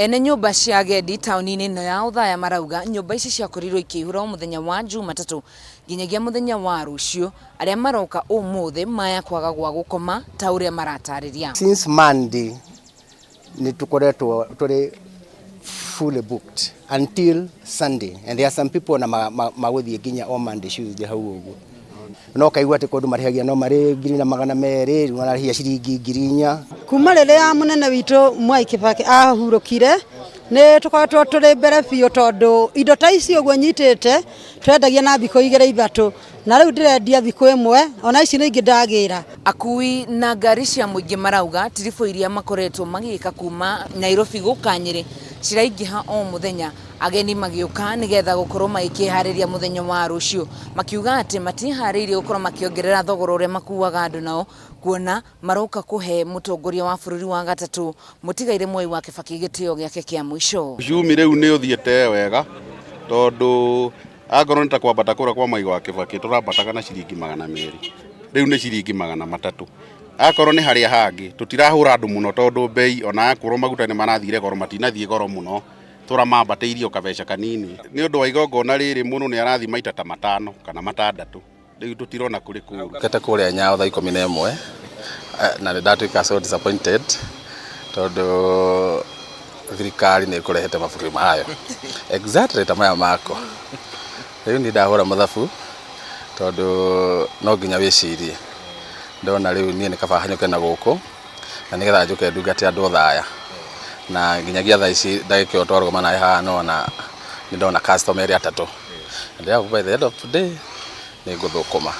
Ene nyũmba cia agendi taũni-inĩ ĩno ya Othaya marauga nyũmba ici ciakorirwo ikĩihũra o mũthenya wa Jumatatũ nginyagia mũthenya wa rũciũ, arĩa maroka ũmũthĩ maya kwaga gwa gũkoma ta ũrĩa maratarĩria. Since Monday nĩ tũkoretwo tũrĩ fully booked until Sunday, and there are some people na magũthiĩ nginya o Monday, Tuesday hau ũguo. No kaigua atĩ kũndũ marĩhagia no marĩ 1200, rĩu mararĩhia ciringi 4000. Kuma rĩrĩa mũnene witũ Mwai Kibaki ahurũkire, nĩ tũkoretwo tũrĩ mbere biũ, tondũ indo ta ici ũguo nyitĩte twendagia na thikũ igĩrĩ ithatũ, na rĩu ndĩrendia thikũ ĩmwe, ona ici nĩ ingĩ ndagĩra. Akui na ngari cia mũingĩ marauga tiribũ iria makoretwo magĩka kuma Nairobi gũka Nyĩrĩ ciraingĩha o mũthenya, ageni magĩũka nĩgetha gũkorwo magĩkĩharĩria mũthenya wa rũciũ, makiuga atĩ matiharĩirie gũkorwo makĩongerera thogora ũrĩa makuaga andũ nao, kuona maroka kũhe mũtongoria wa bũrũri wa gatatũ mũtigaire Mwai wa Kibaki gĩtĩo gĩake kĩa mũico. Uchumi rĩu nĩ ũthiĩte wega, tondũ akorwo nĩ ta kwambata kũrĩa kwa Mwai wa Kibaki tũrambataga na ciringi 200, rĩu nĩ ciringi 300. Akorwo nĩ harĩa hangĩ tũtirahũra andũ mũno, tondũ mbei ona akorwo maguta nĩ marathire goro, matinathiĩ goro mũno, tũramambatĩirie o kabeca kanini. Nĩ ũndũ wa igongona rĩrĩ, mũndũ nĩ arathiĩ maita ta matano kana matandatũ, rĩu tũtirona kũrĩ kũũru. Kete kũrĩa Nyayo thaa 11 na nĩ ndatuĩka so disappointed, tondũ thirikari nĩ ĩkũrehete mabũrũri mayo exactly ta maya makwa. Rĩu niĩ ndahũra mathabu, tondũ no nginya wĩcirie, ndona rĩu niĩ nĩ kaba hanyũke na gũkũ na nĩgetha njũke ndungate andũ Othaya. Na nginyagia thaa ici ndagĩka ĩyo twarũgama nawe haha, nona nĩ ndona customer erĩ atatũ, and by the end of today nĩ ngũthũkũma.